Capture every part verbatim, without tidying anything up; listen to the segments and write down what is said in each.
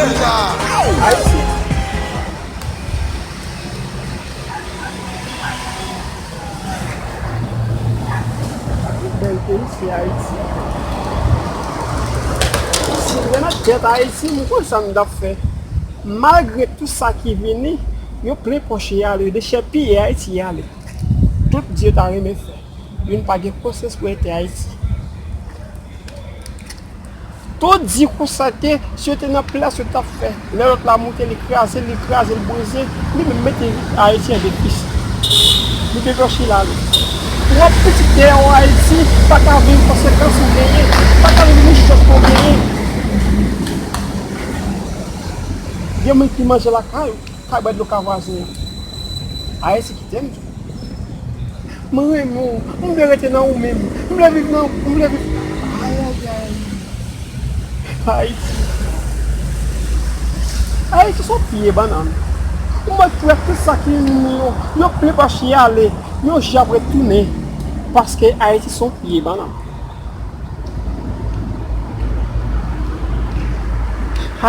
Ayiti. Bèl peyi se Ayiti. Si m te nan tèt Ayiti, m konn sa m t ap fè. Malgre tout sa ki vini, yo plen pòch y ale, yo dechèpiye Ayiti y ale. Tout di yo ta renmen fè. Youn pa gen konsyans pou ete Ayiti. Tout di konsa ke si yo te nan plas yo t ap fè. Lè lòt la moute, li kraze, li kraze, li brize, li menm mete Ayiti an defisi. Li bezwen chila li. Twòp pitit dèyè w Ayiti, pa ka viv konsekans ou genyen, pa ka viv richès ou genyen. Gen moun ki manje lakay ou, ka bwè dlo ka vwazen an. Ayiti kite m tou. Mwen renmen w. M vle rete nan ou menm. M vle viv nan ou. M vle viv. Ayayay. Ayiti. Ayiti se yon pye bannann. Ou mèt kwè tout sa ki vini yo, yo plen pòch y ale. Yon jou y ap retounen. Paske Ayiti se yon pye bannann.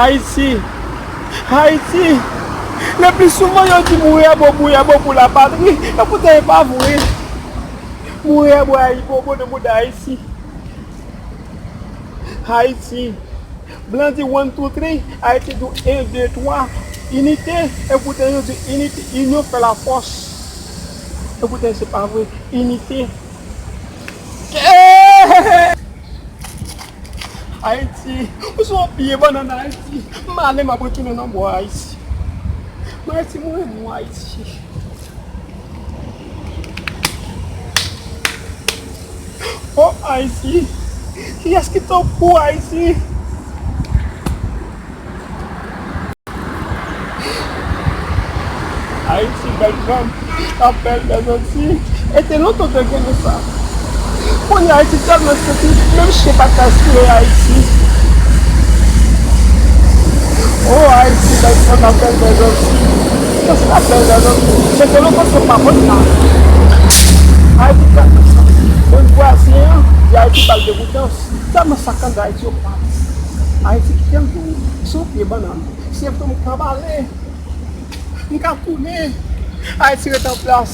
Ayiti. Ayiti. Le pli souvan yo di mourre à bobou, à bobou la patrie. Epoutan e pa vre. Mourre à bobou, à bobou de Ayiti. Ayiti. Blan di one, two, three, Ayiti di en, de, twa, inite. Epoutan yo di inite, inyon fè lafòs. Epoutan se pa vre. Inite. Ayiti, ou se yon pye bannann Ayiti. M ale, m ap retounen nan bò Ayiti. Mwen Ayiti, mwen renmen w Ayiti. O Ayiti, kiyès ki tankou Ayiti? Ayiti bèl fanm, la bèl dèzanti. E te lontan te gen nou sa. Kounye a Ayiti tèlman santi, menm chen pa ka espere Ayiti. O Ayiti bèl fanm, la bèl dèzanti. Kiyès la bèl dèzanti? E te lontan se pa konn la. Ayiti tèlman santi. Menm vwazen an, di Ayiti ba l degoutans. Tèlman sa k anndan Ayiti yo pa. Ayiti kite m tou. Se yon pye bannann. Se yon pye m kanbale. M ka tounen. Ayiti ret an plas.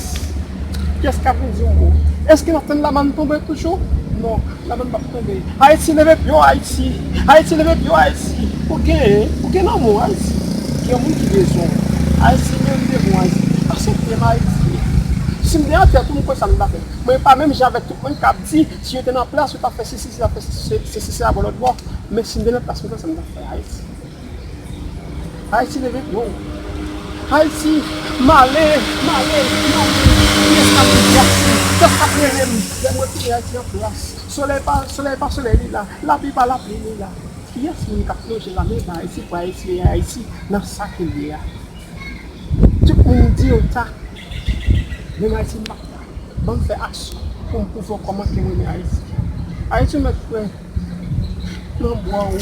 Kiyès k ap vin di yon mo? Èske n ap tann lamann tonbe toujou? Non, lamann p ap tonbe. Ayiti leve pye w Ayiti. Ayiti leve pye w Ayiti. Ou genyen, ou gen lanmou Ayiti. Gen moun ki bezwen w. Ayiti merite bon Ayiti. Aksepte m Ayiti. Si m te nan tèt ou, m konn sa m t ap fè. Mwen pa menm jan avèk tout moun k ap di, si yo te nan plas, yo t ap fè sesi, yo t ap fè sesi, sesi, sesi a bò lòt bò. Men si m te nan plas, m konn sa m t ap fè Ayiti. Ayiti leve pye w. Ayiti, m ale, m ale, m ale. Kiyès k ap di Ayiti? Kiyès k ap rele m? Lè m retounen Ayiti an plas. Solèy pa, solèy pa solèy li la. Lapli pa lapli li la. Kiyès moun k ap lonje lamen ba Ayiti pou Ayiti ede Ayiti nan sa ke l ye a? Tout moun di yo ta. Menm Ayiti m p ap ta. Ban m fè aksyon pou m pwouve w kòman ke m renmen Ayiti. Ayiti ou mèt kwè nan bwa w.